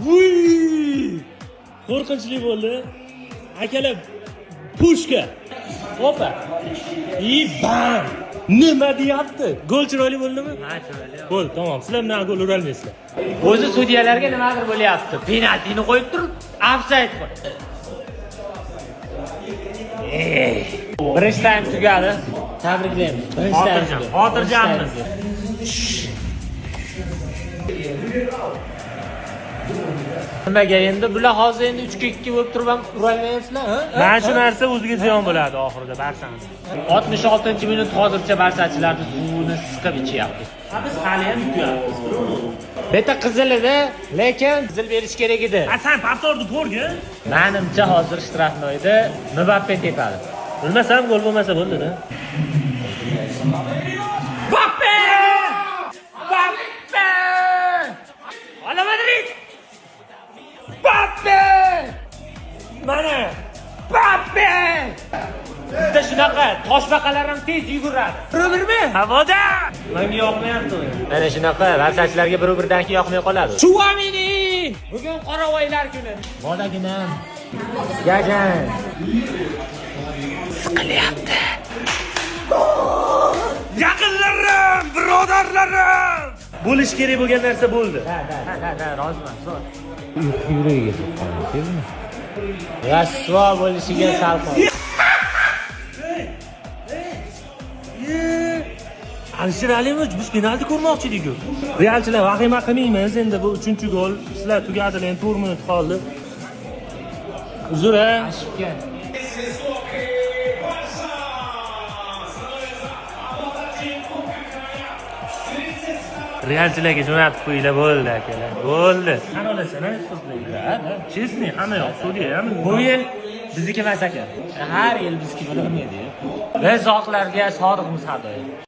Vuy! Qo'rqinchli bo'ldi. Akalar, пушка. Opa. И bam! Nima deyapti? Gol chiroyli bo'ldimi? Ha, chiroyli. Bo'ldi, tamom. Sizlar bilan gol urolmaysizlar. O'zi sudyalarga nimadir bo'lyapti. Penaltini qo'yib turib, ofsayd qo'y. Ey, birinchi taym tugadi. Tabriklaymiz. Birinchi taym Xotirjam, tugadi. xotirjammiz. Nimaga endi bular hozir endi 3 ga 2 bo'lib turib ham urolmayapsizlar, ha? Mana shu narsa o'ziga ziyon bo'ladi oxirida Barsani. 66-minut hozircha barsachilarni suvini siqib ichyapti. Ha, biz hali ham yutyapmiz. Beta qizil edi, lekin qizil berish kerak edi. Ha, sen повтор ni ko'rgin. Menimcha hozir штрафной da Mbappe tepadi. Bilmasam gol bo'lmasa bo'ldi-da. Mbappe! Mbappe! Hala Madrid! Mbappe! Mana Mbappe! Bizda shunaqa toshbaqalar ham tez yuguradi. Bir-birmi? Havoda. Menga yoqmayapti o'yin. Mana shunaqa barsachilarga bir-biridan keyin yoqmay qoladi. Chuamini! Bugun qoravoylar kuni. Bolaginam. Gajan. Siqilyapti. Yaqinlarim, birodarlarim. Bo'lish kerak bo'lgan narsa bo'ldi. Да, да, да, да, roziman. Yuragiga so'qqan, rasvo bo'lishiga sal qoldi. Alisher Alimovich, biz penalti ko'rmoqchi edik-ku. Realchilar vahima qilmaymiz endi, bu 3-gol. Sizlar tugadilar, endi 4 minut qoldi. Uzr, ha. Ashibga. Realchilarga jo'natib qo'yinglar, bo'ldi akalar. Bo'ldi. Qani olasan, ha, yutqizdilar. Честный, hamma yoq sudya ham. Bu yil bizniki emas aka. Har yil bizniki bo'lavermaydi. Biz oqlarga sodiqmiz har doim.